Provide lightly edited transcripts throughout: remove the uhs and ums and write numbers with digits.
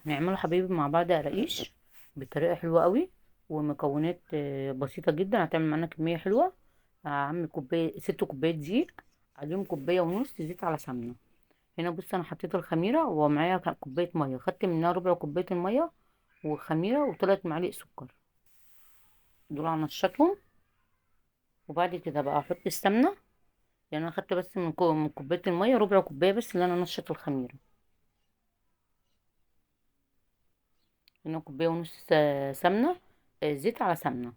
نعمله حبايبي مع بعض قراقيش بطريقة حلوة قوي ومكونات بسيطة جدا، هتعمل معانا كمية حلوة. هعمل كوباية 6 كوبايات دقيق، عليهم كوباية ونص زيت على سمنه. هنا بص انا حطيت الخميره ومعايا كوباية مية، خدت منها ربع كوباية المية وخميره وثلاث معالق سكر، دول هنشطهم. وبعد كده بقى احط السمنة، يعني انا خدت بس من كوباية المية ربع كوباية بس اللي انا نشط الخميره. هنا كوباية ونص سمنه، زيت على سمنه،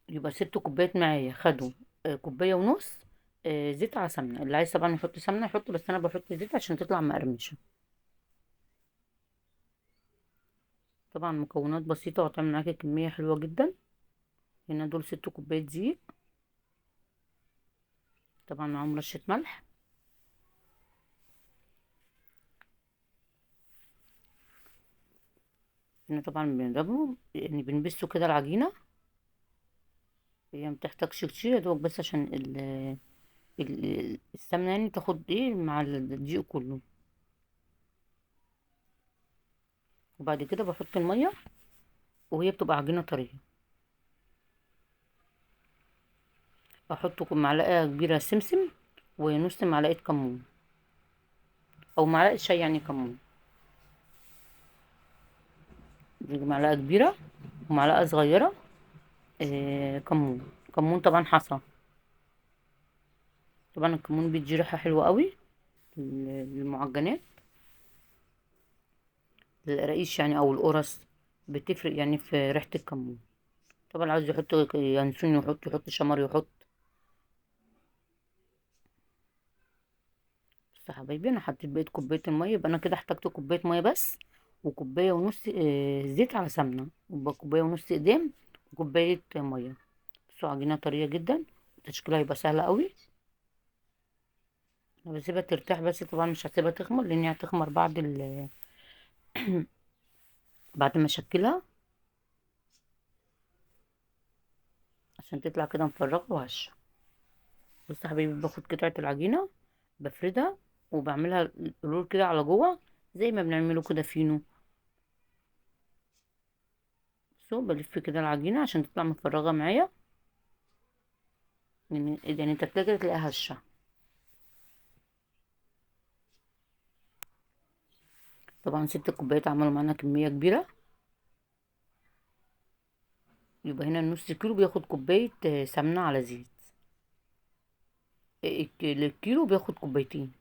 يبقى 6 كوبايات معايا خدوا كوباية ونص زيت على سمنه. اللي عايز طبعا يحط سمنه يحط، بس انا بحط زيت عشان تطلع مقرمشه. طبعا مكونات بسيطة وهتعمل معاكي كمية حلوة جدا. هنا دول 6 كوبايات دقيق، طبعا معاهم رشه ملح. هنا طبعا بنضربهم، يعني بنبسه كده العجينة، هي متحتاجش كتير يا دوبك بس عشان السمنة يعني تاخد ايه مع الدقيق كله. وبعد كده بحط المية وهي بتبقى عجينه طرية. بحط معلقه كبيرة سمسم ونص معلقه كمون، او معلقه شاي يعني كمون، دي معلقه كبيرة ومعلقة صغيرة كمون. كمون طبعا حصى، طبعا الكمون بيدي ريحه حلوة قوي للمعجنات، للقراقيش يعني او القرص، بتفرق يعني في ريحه الكمون. طبعا عاوز يحط ينسون يحط شمر يحط. بس يا حبايبي انا حطيت بقيت كوباية المية، يبقى انا كده احتاجت كوباية مية بس وكوبايه ونص زيت على سمنه، يبقى كوباية ونص اقدام وكوبايه مية. بصوا عجينه طرية جدا، تشكيلها هيبقى سهل قوي. انا بسيبها ترتاح بس، طبعا مش هسيبها تخمر لان هي هتخمر بعد ما اشكلها، عشان تطلع كده مفرغة وهشه. بصوا يا حبايبي باخد قطعه العجينة بفردها وبعملها رول كده على جوه زي ما بنعمله كده فينو. بصوا بلف كده العجينة عشان تطلع مفرغة معايا، يعني انت بتقدر تلاقيها هشه. طبعا 6 كوبايات عملوا معانا كمية كبيرة، يبقى هنا النص كيلو بياخد كوباية سمنه على زيت، الكيلو بياخد كوبايتين.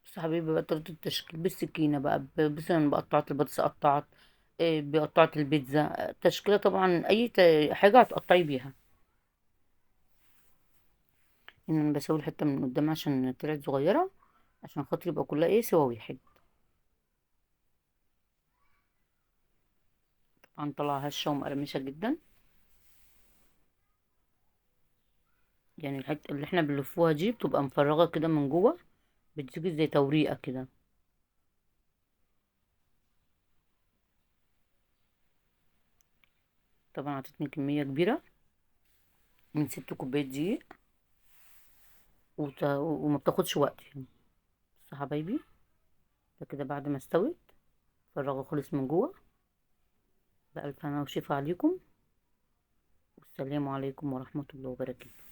بصوا حبايبي بقى طريقه التشكيل بالسكينة بقى، بصوا انا بقطعت البطاطس، قطعت، بقطعت البيتزا، تشكيله طبعا اي حاجة هتقطعي بيها. ان انا بسوي الحتة من قدام عشان طلعت صغيرة، عشان خاطر يبقى كلها ايه سوا واحد. طبعا طالعه هشه ومقرمشه جدا، يعني الحتة اللي احنا بنلفوها دي بتبقى مفرغة كده من جوه، بتيجي زي توريقه كده. طبعا عطتني كمية كبيرة من 6 كوبايات دقيق، وما بتاخدش وقت يعني. بصوا حبايبي ده كده بعد ما استوت فرغه خالص من جوه. بألف هنا وشفا عليكم، والسلام عليكم ورحمة الله وبركاته.